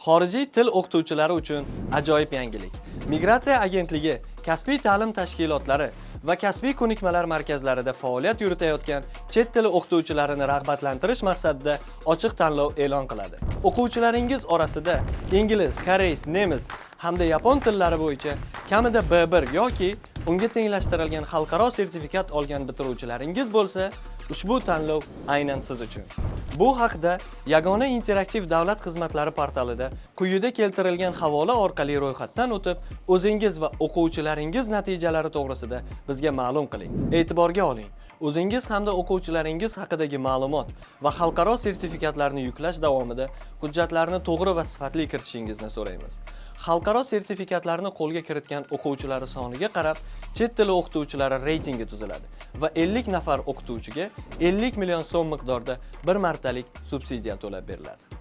Xorijiy til o'qituvchilari uchun ajoyib yangilik. Migratsiya agentligi kasbiy ta'lim tashkilotlari va kasbiy ko'nikmalar markazlarida faoliyat yuritayotgan chet tili o'qituvchilarini rag'batlantirish maqsadida ochiq tanlov e'lon qiladi. O'quvchilaringiz orasida ingliz, koreys, nemis hamda yapon tillari bo'yicha kamida B1 yoki unga tenglashtirilgan xalqaro sertifikat olgan bitiruvchilaringiz bo'lsa, ushbu tanlov aynan siz uchun. Bu haqda Yagona interaktiv davlat xizmatlari portalida quyida keltirilgan havola orqali ro'yxatdan o'tib, o'zingiz va o'quvchilaringiz natijalari to'g'risida bizga ma'lum qiling. E'tiborga oling. O'zingiz hamda o'quvchilaringiz haqidagi ma'lumot va xalqaro sertifikatlarni yuklash davomida hujjatlarni to'g'ri va sifatli kiritishingizni so'raymiz. Xalqaro sertifikatlarni qo'lga kiritgan o'quvchilari soniga qarab chet tili o'qituvchilari reytingi tuziladi va 50 nafar o'qituvchiga 50 million so'm miqdorda bir martalik subsidiya to'lab beriladi.